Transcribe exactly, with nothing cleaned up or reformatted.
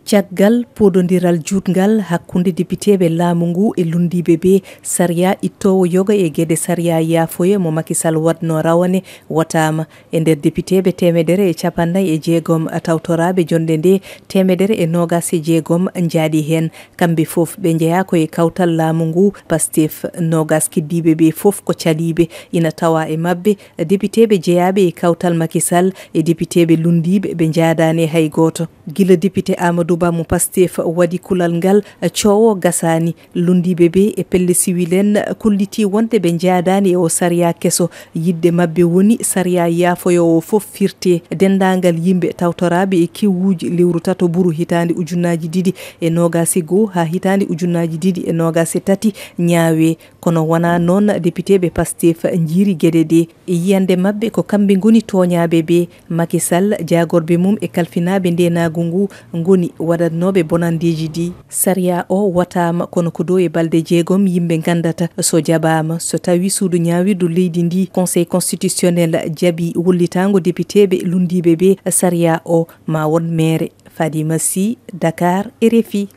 Caggal poodondiral juutngal hakkunde depiteeɓe laamu ngu e lunndiiɓe ɓe, sariya ittoowo yoga e geɗe sariya yaafoye mo Macky Sall waɗno rawane wataama. E nder depiteeɓe teemedere e capannay e jeegom tawtoraaɓe jonnde nde, teemedere e noogas e jeegom njaaɗi heen. Kamɓe fof ɓe njeyaa ko e kawtal laamu ngu, Pastef. Noogas keddiiɓe ɓe fof ko caliiɓe. Ina tawa e maɓɓe depiteeɓe jeyaaɓe e kawtal Macky Sall e depiteeɓe lunndiiɓe ɓe njaadaani e hay gooto. Gila depite Amadou Ba mo Pastef waɗi kulal ngal, coowo gasaani. Lunndiiɓe ɓe e pelle siwil en kollitii wonde ɓe njaadaani e o sariya keso. Yiɗde maɓɓe woni sariya yaafoyoowo fof firte. Denndaangal yimɓe tawtoraaɓe e kewuuji lewru tato buru hitaande ujunnaaji ɗiɗi e noogas e goo haa hitaande ujunnaaji ɗiɗi e noogas e tati ñaawe. Kono wonaa noon, depiteeɓe Pastef njiiri geɗe ɗe. E yiyannde maɓɓe, ko kamɓe ngoni tooñaaɓe ɓe. Macky Sall, jaagorɓe mum e kalfinaaɓe ndeenaagu ngu ngoni waɗatnooɓe bonanndeeji ɗi. Sariya o wataama, kono ko dow e balɗe jeegom yimɓe nganndata so jaɓaama. So tawii suudu ñaawirdu leydi ndi, Conseil constitutionnel, jaɓi wullitaango depiteeɓe lunndiiɓe ɓe, sariya o ma won meere. Fadima Sy, Dakar, R F I.